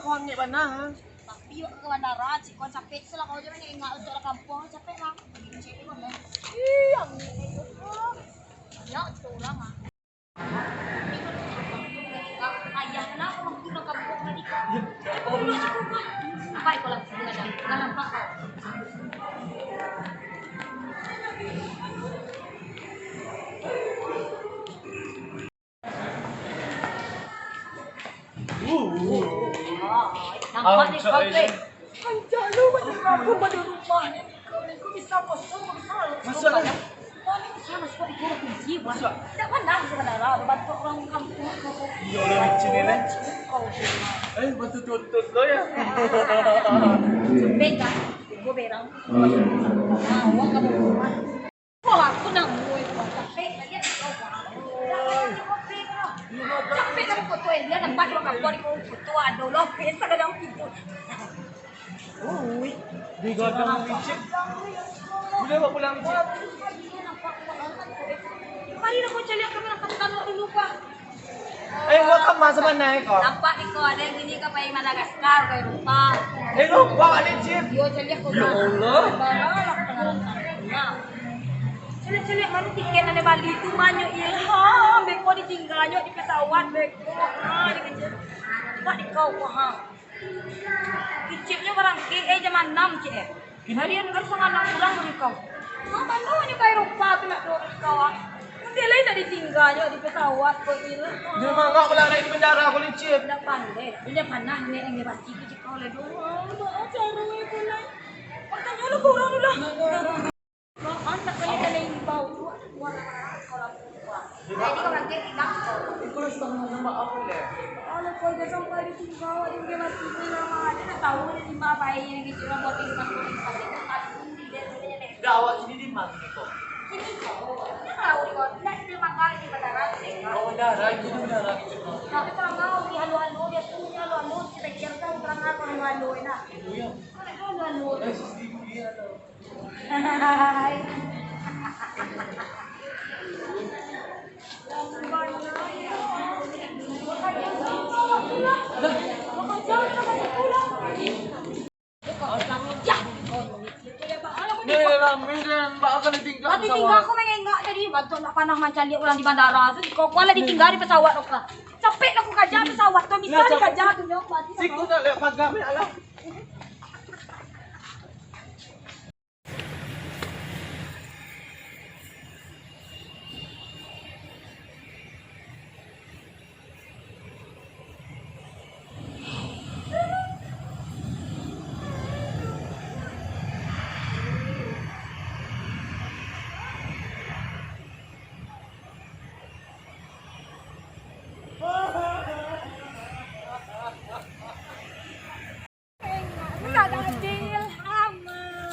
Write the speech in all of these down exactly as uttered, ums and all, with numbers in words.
Wah, angek bana, ha? Tapi wak ka bandara, cik, kau capek tu lah, kau jangan ingat untuk orang kampung, capek lah. Cik, mana? Ih, angek itu. Banyak tu orang, ah. Ayah, kenapa waktu orang kampung tadi? Apa yang cik rumah? Apa yang kau lakukan? Jangan nampak kau. Nampak ni, Angcak kau, ini. Eh. Angcak lu, macam aku pada rumah ni. Kau ni, kau bisa kosong, kau bisa lalu. Masuk lah. Kau ni bisa masuk di gua kunci, buat. Masuk. Tak pandang sebenarnya, bantu orang kampung. Iya, orang licin ni, eh. Kau ni. Eh, bantu tuntut lo ya. Sampai kan, gua berang. Nah, uang kamu rumah. Wah, aku nak buat capek, capek dari foto yang dia nampak di kamar, di foto ada loh, biasa kadang tidur. Ui, di gadang licin. Boleh bawa pulang, Cik? Mari lah kau caliak kamera, kau taruh dulu, Pak. Eh, buat apa sebenarnya kau? Nampak ni kau ada yang gini kau pai Madagaskar, pai Eropa. Eh, lupa ada chip. Yo, caliak kau. Ya Allah. Balah, balah. Nah. Caliak-caliak baru tiket nan bali tu manyo Ilham, beko ditinggalnyo di pesawat, beko. Ha, dia kecil. Nampak ni kau, ha. Kiciknyo barangkek, eh, jam anam, cik, eh. Harian baru satangah anam pulang dari kau. Mak, mano nyo ka Eropa tu nak duo hari kau, ah? Mungkin lai tak ditinggalnyo di pesawat ko, Il. Dia mangak pula naik di bandara ko, licin. Indak pandai. Indak panah naik yang pasti tu, cik, kau lah, doh. Mak, caro ko lai. Kau tanyo lah kau urang tu lah. Maan tak kena kena imbau tu, buat anak-anak sekolah tu. Jadi kau nanti ingat. Itu harus tanggung jawab apa, Le? Alah, kau dah sampai di tinggal, dia mati tu lama. Dia nak tahu dia lima bayi yang gitu, orang buat tinggal, kau tinggal, dia tak tahu dia sebenarnya. Dah, awak sini di mana ni, kau? Sini, kau. Dia tahu di kau. Nak dia makan di bandara, dia tinggal. Oh, bandara, itu di bandara, gitu. Tapi kalau mau di halu-halu, dia punya halu-halu, kita kira tahu terang apa halu-halu, enak. Oh, iya. Kau nak halu-halu. Eh, C C T V, iya, tahu. Ni, rami dan bak akan ditinggal. Tapi tinggal aku mengengak tadi, bantuan tak panah mancaliak urang di bandara tu. Kau kualah ditinggal di pesawat, Oka. Capek aku kaja pesawat tu, bisa dikaja tu, nyo. Siku nak lihat pagar ni, alah.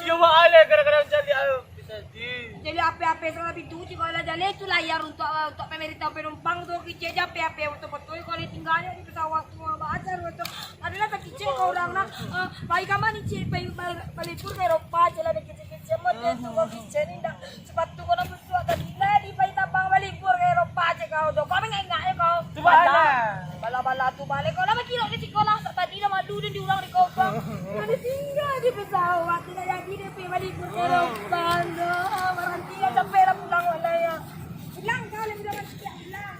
Yo, mak alai kadang-kadang caliak, ayo. Bisa di. Jadi ape-ape salah pintu, cik, kalau jaleh tu layar untuk, untuk pemerintah penumpang tu, kicik je ape-ape, betul-betul kalau tinggalnyo di pesawat tu, bahasa tu. Adalah tak kicik kau orang nak, eh, pai ka ma ni, cik, pai, pai, pai balibur ka Eropa je lah, kicik-kicik, model tu kau kicik ni ndak. Sepatu kau nak busuak tadi, lah di pai tabang balibur ka Eropa je kau tu. Kau mengengak je kau. Tu bala. Bala-bala tu balik. Kau lah bakilok di sikolah, sak tadi dah malu dan diulang di kau, kau. Ada tinggal di pesawat, tidak jadi dia pai balibur ka Eropa tu. Baranti lah, capek lah pulang, walai, ya. Pulang kau, lah bilang sikit, pulang.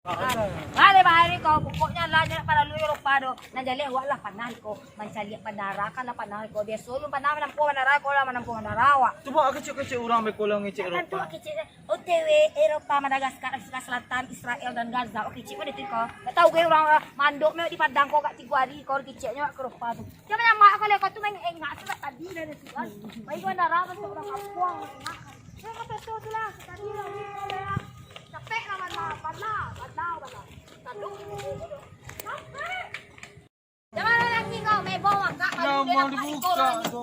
Ah, lah, lah, bahari kau, pokoknyo lah, jangan palalu Eropa doh. Nan jaleh awak lah panah ko, mancaliak bandara kan lah panah ko. Biaso lu panah manampuah bandara, kau lah manampuah bandara awak. Tu buat kecek-kecek urang beko lah ngecek Eropa. Kan tu kecek, O T W Eropa, Madagaskar, Afrika Selatan, Israel dan Gaza. Oke, cek kau deh tu kau. Tak tahu gue urang, ah, mandok meh di Padang kau gak tigo hari kau keceknyo ke Eropa tu. Jangan nyamak kau leh, kau tu main engak sudah tadi dari situ kan. Baik bandara masuk urang kampung, engak. Nah, kata tu lah, tadi lah ni kau lah. Capek lah, bala, bala, bala, bala. Aduh, capek. Jangan lagi kau, mebo mangkak, kalau dia nampak dibuka, ikut orang tu.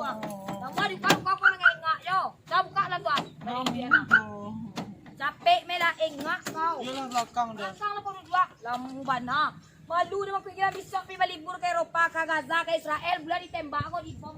Nama dibuka, buka, buka, orang engak, yo. Dah buka lah, tuan. Dari dia, nah. Capek, meh lah, engak kau. Iyalah, belakang dah. Belakang lah, kau duduk. Lamu bana. Malu dia, mampik gila, bisa pai balibur ka Eropa, ka Gaza, ka Israel, bulan ditembak kau, dibom.